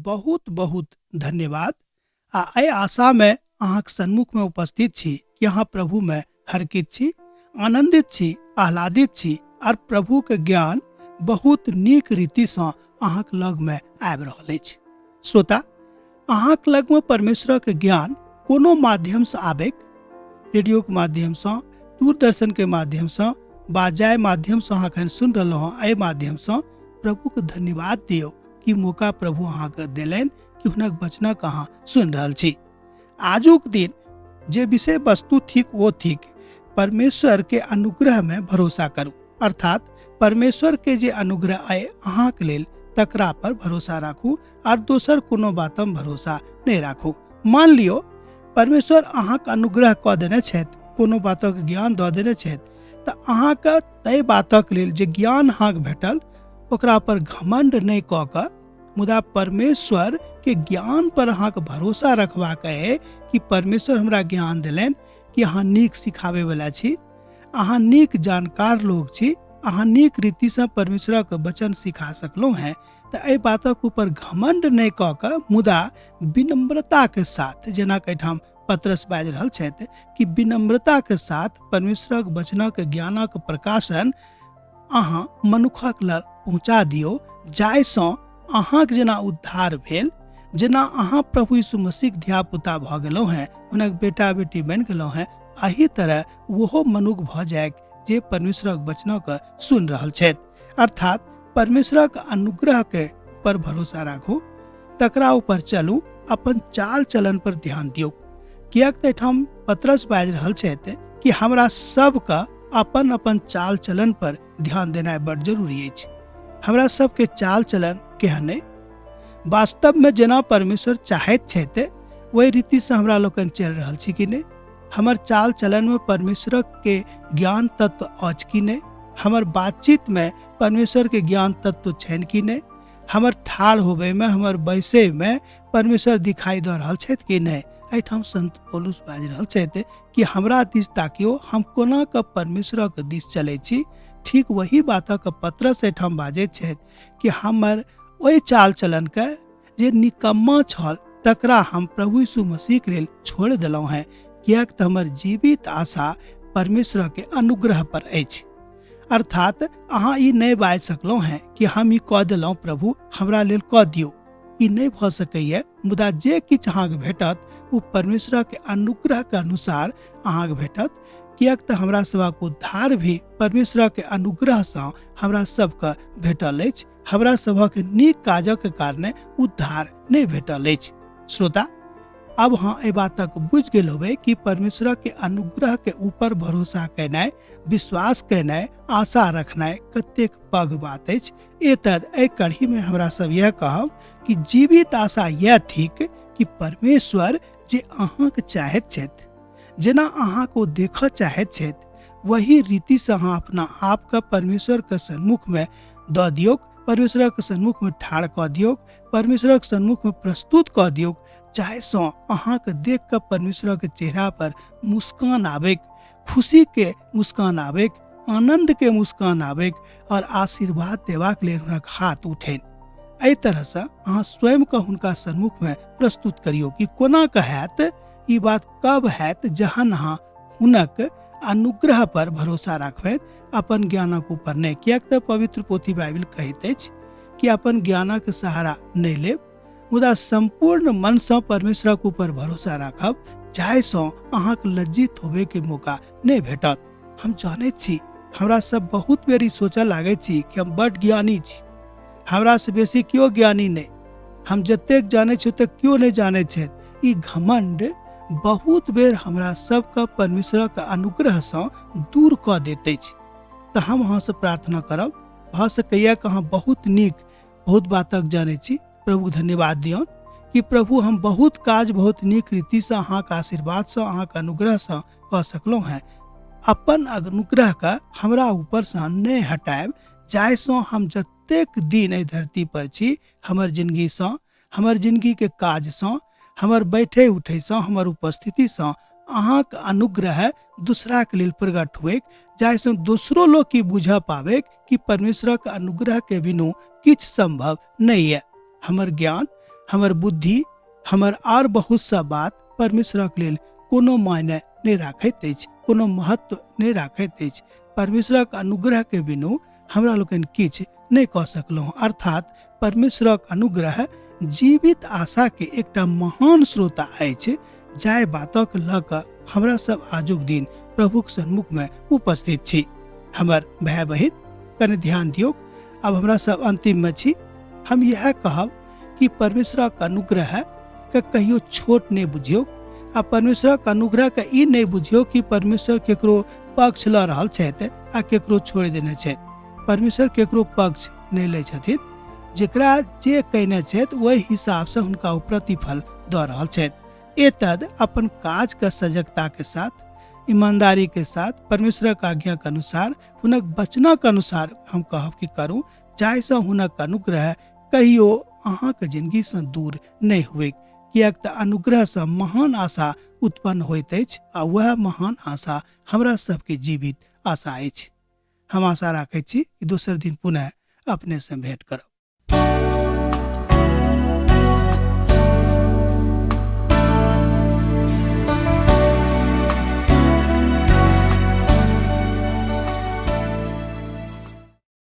बहुत बहुत धन्यवाद आ एहि आशामे अहाँके सन्मुखमे उपस्थित छी कि अहाँ प्रभुमे हरकित छी, आनन्दित छी, आह्लादित छी आर प्रभुके ज्ञान बहुत नीक रीतिसँ अहाँके लगमे आबि रहल अछि। श्रोता, अहाँके लगमे परमेश्वरक ज्ञान कोनो माध्यमसँ आबैक, रेडियोके माध्यमसँ, दूरदर्शनके माध्यमसँ बा जाहि माध्यमसँ अहाँ एखन सुनि रहलहुँ हँ, एहि माध्यमसँ प्रभुके धन्यवाद दियौ कि मौका प्रभु अहाँके देलनि कि हुनक वचनक अहाँ सुनि रहल छी। आजुक दिन जे विषय वस्तु थिक ओ थिक परमेश्वर के अनुग्रह में भरोसा करू, अर्थात परमेश्वर के जे अनुग्रह अइ अहाँके लेल तकरा पर भरोसा राखू आर दोसर कोनो बातम भरोसा नहि राखू। मान लियौ परमेश्वर अहाँके अनुग्रह कऽ देने छथि, कोनो बातक ज्ञान दऽ देने छथि, तऽ अहाँके ताहि बातक लेल जे ज्ञान अहाँके भेटल ओकरा पर घमंड नहि कऽ कऽ मुदा परमेश्वर के ज्ञान पर अहाँके भरोसा रखबाक अइ कि परमेश्वर हमरा ज्ञान देलनि कि अहाँ नीक सिखाबैवला छी, अहाँ नीक जानकार लोक छी, अहाँ नीक रीतिसँ परमेश्वरक वचन सिखा सकलहुँ हेँ, तऽ एहि बातक ऊपर घमंड नहि कऽ कऽ मुदा विनम्रताके साथ, जेना कि एहिठाम पतरस बाजि रहल छथि कि विनम्रताके साथ परमेश्वरक वचनक ज्ञानक प्रकाशन अहाँ मनुखक लग पहुँचा दियौ, जाहिसँ अहाँके जेना उद्धार भेल, जेना अहाँ प्रभु यीशु मसीहक धियापुता भऽ गेलहुँ हेँ, हुनक बेटा बेटी बनि गेलहुँ हेँ, एहि तरह ओहो मनुख भऽ जाय जे परमेश्वरक वचनक सुनि रहल छथि। अर्थात परमेश्वरक अनुग्रह के ऊपर भरोसा राखू, तकरा ऊपर चलू, अपन चाल चलन पर ध्यान दियौ। किएक तऽ एहिठाम पतरस बाजि रहल छथि कि हमरा सबके अपन अपन चाल चलन पर ध्यान देनाइ बड जरूरी अछि। हमरा सबके चाल चलन केहन अइ, वास्तवमे जेना परमेश्वर चाहैत छथि ओहि रीतिसँ हमरा लोकनि चलि रहल छी कि नहि, हमर चाल चलनमे परमेश्वरक के ज्ञान तत्व अछि कि नहि, हमर बातचीतमे परमेश्वरके ज्ञान तत्व छनि कि नहि, हमर ठाढ़ होबैमे, हमर बैसैमे परमेश्वर दिखाई दऽ रहल छथि कि नहि। एहिठाम संत पौलुस बाजि रहल छथि कि हमरा दिस ताकियो, हम कोना कऽ परमेश्वरक दिस चलै छी। ठीक वही बातक पतरस एहिठाम बाजैत छथि कि हमर ओहि चाल चलनके जे निकम्मा छल तकरा हम प्रभु यीशु मसीहके लेल छोड़ि देलहुँ हेँ, किएक तऽ हमर जीवित आशा परमेश्वरके अनुग्रह पर अछि। अर्थात अहाँ ई नहि बाजि सकलहुँ हेँ कि हम ई कऽ देलहुँ प्रभु हमरा लेल कऽ दियौ, ई नहि भऽ सकैए। मुदा जे किछु अहाँके भेटत ओ परमेश्वरके अनुग्रहके अनुसार अहाँके भेटत, किएक तऽ हमरा सभक उद्धार भी परमेश्वरके अनुग्रहसँ हमरा सबके भेटल अछि। हमरा सभक नीक काजक कारणे उद्धार नहि भेटल अछि। श्रोता, अब अहाँ एहि बातक बुझि गेल होबै कि परमेश्वरके अनुग्रहके ऊपर भरोसा केनाइ, विश्वास केनाइ, आशा रखनाइ कतेक पैघ बात अछि। एतद एहि कढ़ीमे हमरा सब यह कहब कि जीवित आशा यह थिक कि परमेश्वर जे अहाँके चाहैत छथि, जेना अहाँके ओ देखऽ चाहैत छथि, वही रीतिसँ अहाँ अपना आपके परमेश्वरके सन्मुखमे दऽ दियौक, परमेश्वरक सन्मुखमे ठाढ़ कऽ दियौक, परमेश्वरक सन्मुखमे प्रस्तुत कऽ दियौक, जाहिसँ अहाँके देख कऽ परमेश्वरक चेहरा पर मुस्कान आबैक, खुशीके मुस्कान आबैक, आनन्दके मुस्कान आबैक और आशीर्वाद देबाक लेल हुनक हाथ उठनि। एहि तरहसँ अहाँ स्वयंके हुनका सन्मुखमे प्रस्तुत करियौ कि कोना कऽ हैत, ई बात कब हैत जहन अहाँ हुनक अनुग्रह पर भरोसा राखबै, अपन ज्ञानक ऊपर नहि। किएक तऽ पवित्र पोथी बाइबिल कहैत अछि कि अपन ज्ञानक सहारा नहि लेब, मुदा सम्पूर्ण मनसँ परमेश्वरक ऊपर भरोसा राखब, जाहिसँ अहाँके लज्जित होबेके मौका नहि भेटत। हम जानैत छी हमरा सब बहुत बेर ई सोचऽ लागैत छी कि हम बड ज्ञानी छी, हमरासँ बेसी केओ ज्ञानी नहि, हम जतेक जानै छी ओतेक केओ नहि जानै छथि। ई घमंड बहुत बेर हमरा सबके परमेश्वरक अनुग्रहसँ दूर कऽ दैत अछि। तऽ हम अहाँसँ प्रार्थना करब, भऽ सकैए कि अहाँ बहुत नीक बहुत बातक जानै छी, प्रभुके धन्यवाद दियौन कि प्रभु हम बहुत काज बहुत नीक रीतिसँ अहाँके आशीर्वादसँ अहाँके अनुग्रहसँ कऽ सकलहुँ हेँ। अपन अनुग्रहके हमरा ऊपरसँ नहि हटायब, जाहिसँ हम जतेक दिन एहि धरती पर छी हमर जिनगीसँ, हमर जिनगीके काजसँ, हमर बैठे उठैसँ, हमर उपस्थितिसँ अहाँके अनुग्रह दूसराके लेल प्रकट हुएक, जाहिसँ दोसरो लोक ई बुझऽ पाबैक कि परमेश्वरक अनुग्रहके बिनु किछु सम्भव नहि यऽ। हमर ज्ञान, हमर बुद्धि, हमर आर बहुत सा बात परमेश्वरक लेल कोनो मायने नहि राखैत अछि, कोनो महत्व नहि राखैत अछि। परमेश्वरक अनुग्रह के बिनु हमरा लोकनि किछु नहि कऽ सकलहुँ। अर्थात परमेश्वरक अनुग्रह जीवित आशा के एकटा महान श्रोता अछि, जाहि बातक लऽ कऽ हमरा सब आजुक दिन प्रभुक सन्मुख में उपस्थित छी। हमर भाय बहिन, कने ध्यान दियौ, आब हमरा सब अंतिम में छी। हम इएह कहब कि परमेश्वरक अनुग्रह के कहियो छोट नहि बुझियौ, आ परमेश्वरक अनुग्रह के ई नहि बुझियौ कि परमेश्वर केकरो पक्ष लऽ रहल छथि आ केकरो छोड़ि देने छथि। परमेश्वर केकरो पक्ष नहि लै छथिन, जेकरा जे कयने छथि ओहि हिसाबसँ हुनका ओ प्रतिफल दऽ रहल छथि। एतद अपन काज के सजगता के साथ, ईमानदारी के साथ, परमेश्वरक आज्ञा के अनुसार, हुनक वचनक अनुसार हम कहब कि करू, जाहिसँ हुनक अनुग्रह कहियो अहाँके जिंदगीसँ दूर नहि हुए, किएक तऽ अनुग्रहसँ महान आशा उत्पन्न होइत अछि आ वएह महान आशा हमरा सबके जीवित आशा अछि। हम आशा राखैत छी कि दोसर दिन पुनः अपनेसँ भेंट करब।